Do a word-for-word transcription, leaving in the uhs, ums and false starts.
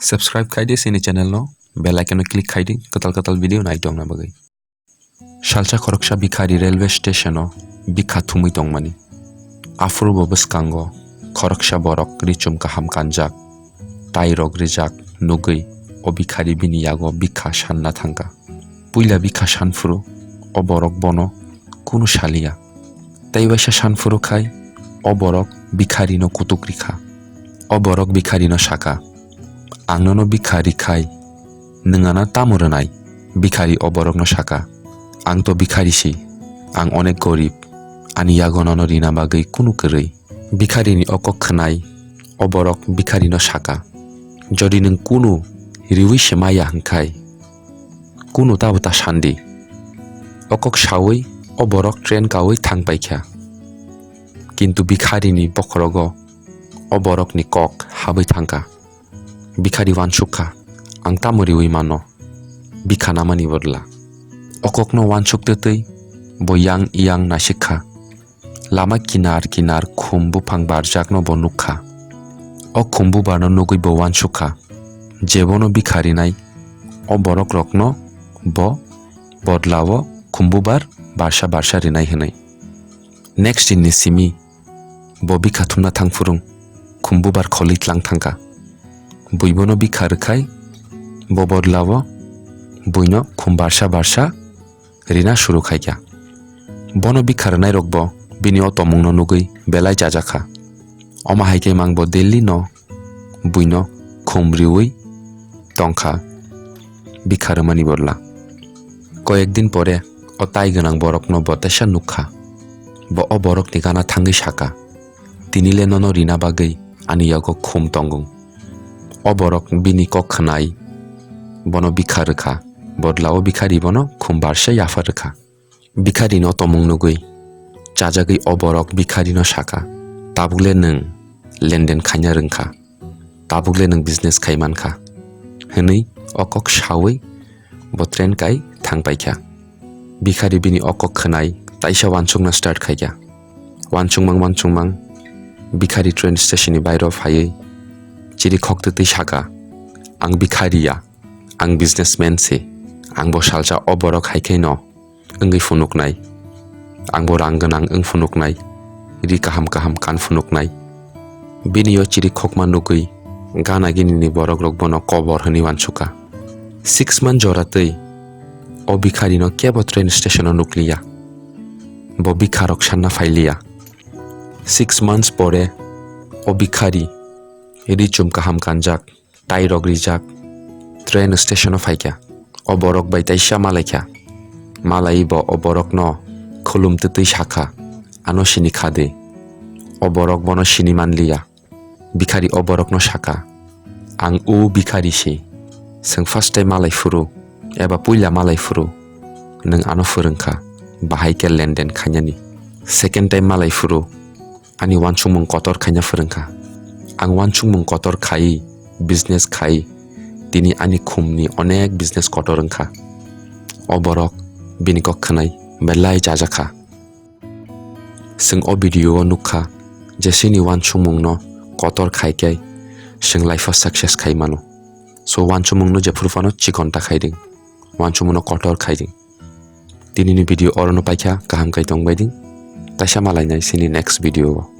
Subscribe khai di chini channel no, bell icon no click khai di, kwtal kwtal video nai tongna bagwi. Salsa khoroksa bikhari railway station o bikha thumwi tongmani. Aphuru bo bwskango khoroksa borok richum kaham kanjak, tairok rijak nugwi o bikhari bini yago bikha sanna thangkha. Puila bikha sanphuru o borok bono kunu saliya. Tei waisa sanphuru khai o borok bikharino kutuk rikha. O borok bikharino saka, "Ang nono bikha rikhai, nwng ano tamo rwnai?" Bikhari o borokno saka, "Ang to bikhari si, ang onek gorib, ani yago nono rina bagwi kunu kwrwi." Bikharini o kok khwnai o borok bikharino saka, "Jodi nwng kunu riwi se maya hwnkhai, kunu tabo ta sandi." O kok sawi o borok train kawi thang paikha. Kintu bikharini bokhorogo o borokni kok habwi thangkha. Bikhari uansuk kha, "Ang tamo riwi mano bikha namani bodla?" O kokno uansuk twtwi bo yang yang naisik kha. Lama kinar kinar khum buphang barjakno bo nuk kha. O khum bubarno nugwi bo uansuk kha je bono bikha rinai o borokrokno bo bodlao khum bubar barsa barsa rinai hwnwi. Next din ni simi bo bikha thumna thang phuru khum bubar kholwi tlang thangkha. Bui bono bikha rwkhai bo bodlao buino khum barsa barsa rina suru khaikha. Bono bikha rwnairokbo bini o tongmungno nugwi belai chajakha. Omo hai khe mang bo daily no buino khum riwi tongkha bikha rwmani bodla. Koyek din pore o tai gwnang borokno bo teisa nukha. Bo o borokni gana thangwi saka, "Tini le nono rina bagwi ani yago khum tongo." O borok bini kok khwnai bono bikha rwkha, bodlao bikhari bono khum barsa yapha rwkha. Bikharino tongmung nugwi chajagwi o borok bikharino saka, "Tabuk le nwng lenden khaina rwngkha, tabuk le nwng business khai mankha," hwnwi o kok sawi bo train kai thang paikha. Bikhari bini o kok khwnai taisa uansukna start khaikha. Uansukmang uansukmang bikhari train station ni bairo phaiwi chiri khok twtwi saka, "Ang bikhari ya, ang businessman se, ang bo salsa o borok hai khe no wngwi phunuknai. Ang bo rang gwnang wng phunuknai, ri kaham kaham kan phunuknai." Bini o chiri khokma nugwi gana gini ni borok rok bono kobor hwnwi uansukha. Six month jora twi o bikhari no kebo train station o nukliya. Bo bikha rok sanna phailiya. Six months pore o bikhari ri chum kaham kanjak, tairok rijak, train station o phaikha. O borok bai taisa malaikha. Malai bo o borokno khulum twtwi sakha, "Ano sini kha de." O borok bono sini manliya. Bikhari o borokno saka, "Ang o bikhari se. Chwng first time malai phuru eba puila malai phuru nwng ano phwrwngkha bahai khe lenden khainani. Second time malai phuru ani uansukmung kotor khaina phwrwngkha. Ang uansukmung kotor khai, business khai, tini ani khumni onek business kotor wngkha." O borok bini kok khwnai belai chajakha. Chwng o video o nukha je chini uansukmungno kotor khai khe chwng life o success khai mano. So uansukmungno jephuru phano chikon ta khai di, uansukmungno kotor khai di. Tinini video orono paikha, kaham kai tongbai di. Taisa malainai chini next video o.